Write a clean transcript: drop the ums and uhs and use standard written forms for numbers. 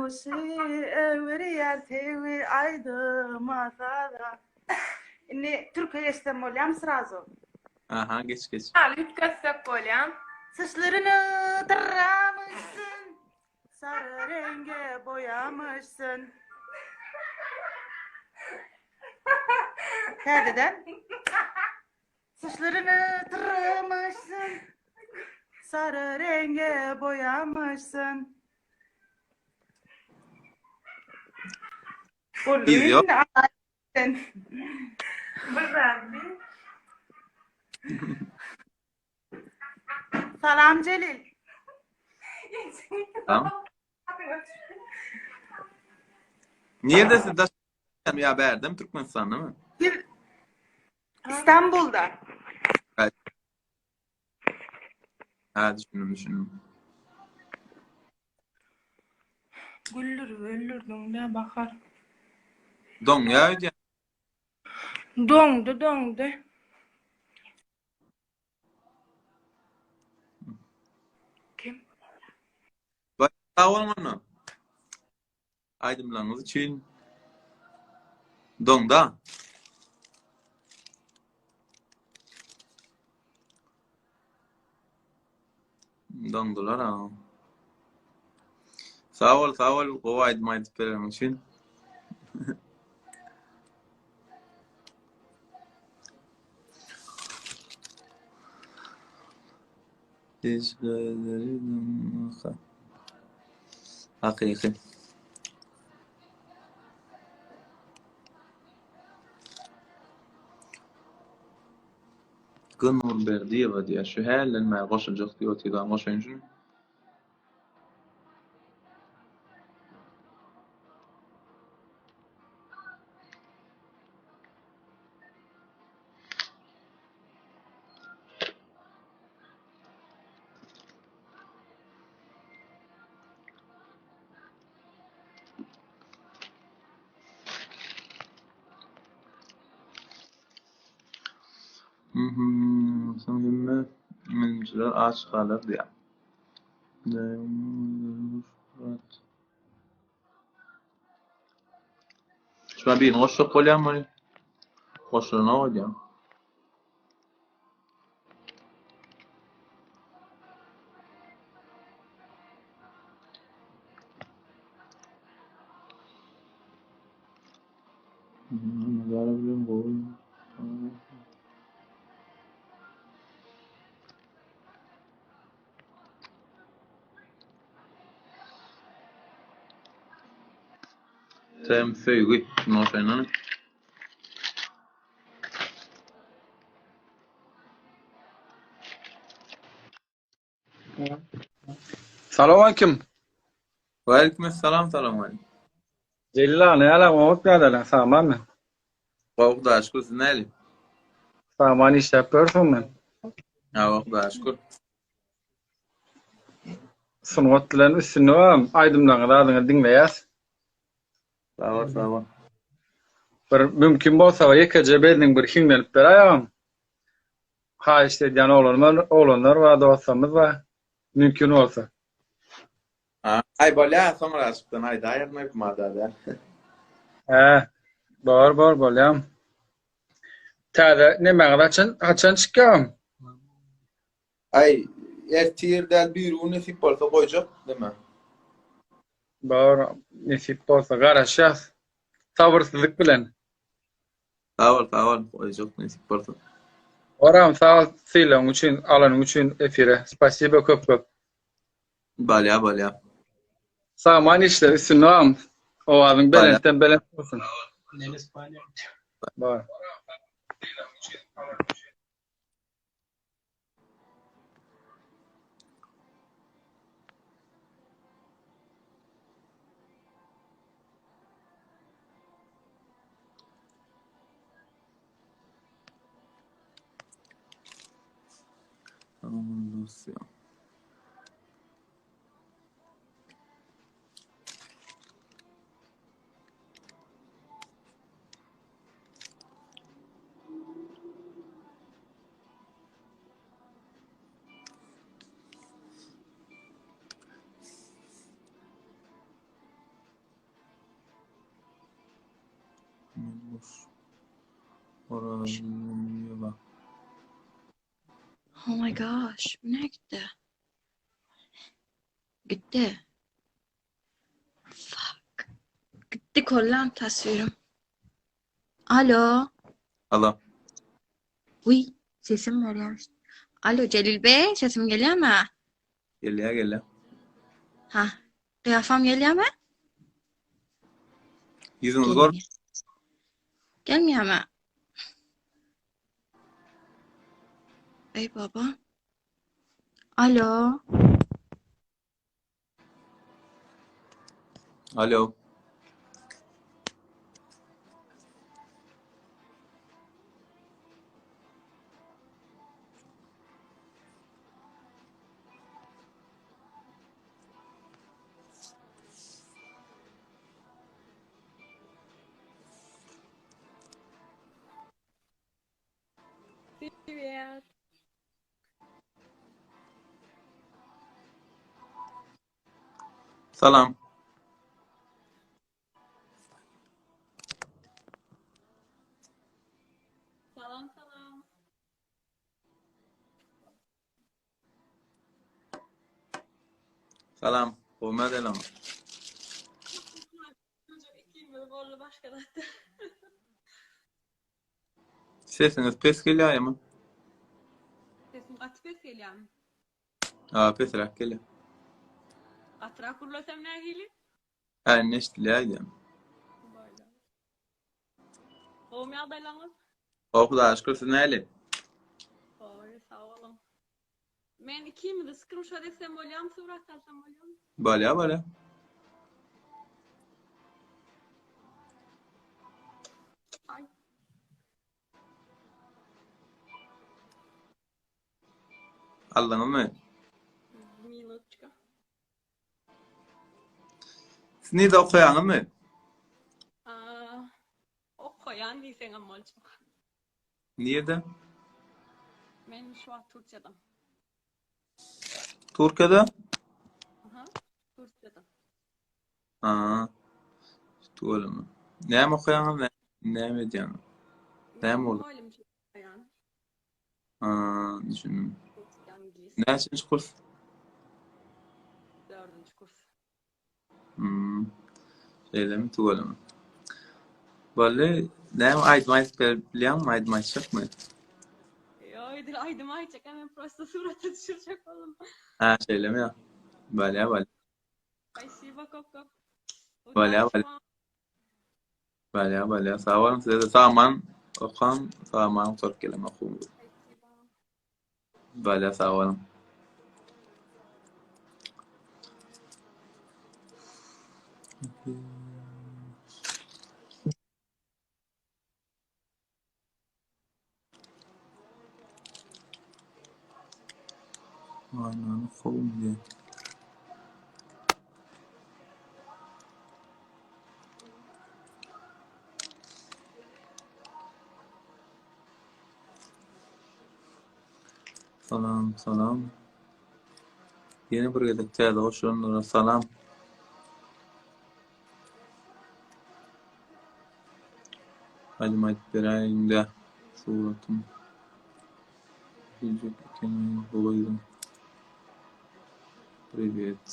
Älem guşy öwürýär söýgi aýdyma saza. Indi türke geçsem bolýamy srazu? Aha geç geç. Al üýtgetsek bolýam. Saçlaryny dyramyşsyn, sary reňge boýamyşsyn. Täzeden. Saçlaryny dyramyşsyn, sary reňge boýamyşsyn. Boldy. Yz ýok. Sen. Bir zat diý. Salam Jelil. Tamam. Nirde siz daş ýa bärdemi Türkmenistandamy? Biz İstanbulda. Ha düşündim düşündim. Güldürip öldürdiň-dä Bahar. Doňýa öýdýän. Doňdy, doňdy. Kim? Sag boluň onda. Aýdymlaryňyz üçin doňda. Doňdular ha. Sag bol, sag bol, gowy aýdym aýdyp bereniň üçin. Hakyky. G. Nurberdiýewa diýýär. Şu hälden bäri goşuljak diýip otyrdan goşaýyn şuny. Soň hemme münümçiler aç galar diýýär. Şuna birini goşjak bolýan muny. Goşulanok öýdýän. Nazara bilen gowy. Tem söýgi. Şunu goşaýyn Salowmaleýkim. Waleýkim essalam salowmaleýkim. Jelil aga näle oňat ýagdaýlaň sagmanmy? Gowy Hudaýa şükür siz näli? Sagman işläp ýörsüňmi? Hawa Hudaýa şükür. Sungat bilen üstünlik agam aýdymlaryňyzy zadyňyzy diňleýäs. Sag bol sag bol. Bir mümkin bolsa bir ýekeje bendiň bir hiňlenip beräý agam. Haýyşt edýän oglanlar oglanlar bar dostlarymyz bar. Mümkin bolsa. Aý bolýa soňraşykdan aýdaýaryn hökmada däl. Hä bor bor bolýam. Täze nemäňiz haçan haçan çykýa agam? Aý ertir däl birigün nesip bolsa goýjak deme. Bor nesip bolsa garaşýas sabyrsyzlyk bilen. Sag bol sag bol goýjak nesip bolsa. Oram sag bol sylagyň üçin alanyň üçin efire spasiba köp köp. Bolýa bolýa. Sagman işle üstünlik agam owazyň belentden belent bolsun. Bar. Guş Orazowa. Oh my gosh, bu nereye gitti? Gitti. Fuck. Gitti kollam taswirim. Alo. Alo. Uy, sesim var ya. Alo Celil Bey, sesim geliyor mu? Gelýär, gelýär. Ha, kıyafam geliyor mu? Ýüzüňizi gör. Gelmiyor. Gelmiyor mu? Ey baba. Alo. Alo. Привет. Salam. Salam salam. Salam. Gowy Adelama. Ikimiz boldy başga zatda. Sesiňiz pes gelýärmi? Sesim gaty pes gelýärmi? Ha, pesräk gelýär. Gatyrak gürlesem nähili? Hä, indi eşidilýär aýdýan. Bolýar. Gowumy ýagdaýlaryňyz? Gowy, Hudaýa şükür, siz nähili? Gowy, sag boluň. Men ikimizi skrinşot etsem bolýarmy, surat alsam bolýarmy? Bolýar, bolýar. Aý. Aldyňyzmy? Minutçka. Siz nirde okaýaňyzmy? Okaýan diýseňem boljak. Nirde? Men şu wagt Türkiýede. Türkiýede? Aha, Türkiýede. Ha. Tüweleme. Näme okaýaňyz, näme edýäňiz? Näme boldy? Mugallymçylyk okaýan. Ha, düşündim. Näçinji kurs? Dördünji kurs. Hmm. Şeýlemi tüweleme. Boldy, näme aýdym aýdyp berip bilýäňmi, aýdym aýtjakmy? Ýok, edil aýdym aýtjak, men prosta surata düşürjek boldum. Ha, şeýlemi ýa? Bolýa, bolýa. Spasibo köp köp. Bolýa, bolýa. Bolýa, bolýa. Sag boluň, size-de sag-aman okaň, sag-aman gutaryp geliň okuwyňyzy. Bolýa, sag boluň. Aýnany kowuň diýýär. Salam, salam. Ýene bir gezek täze goşulanlara salam. Aýdym aýdyp beräýiňdä suratym Diýjek ekeni bu gyzyň. Priwet.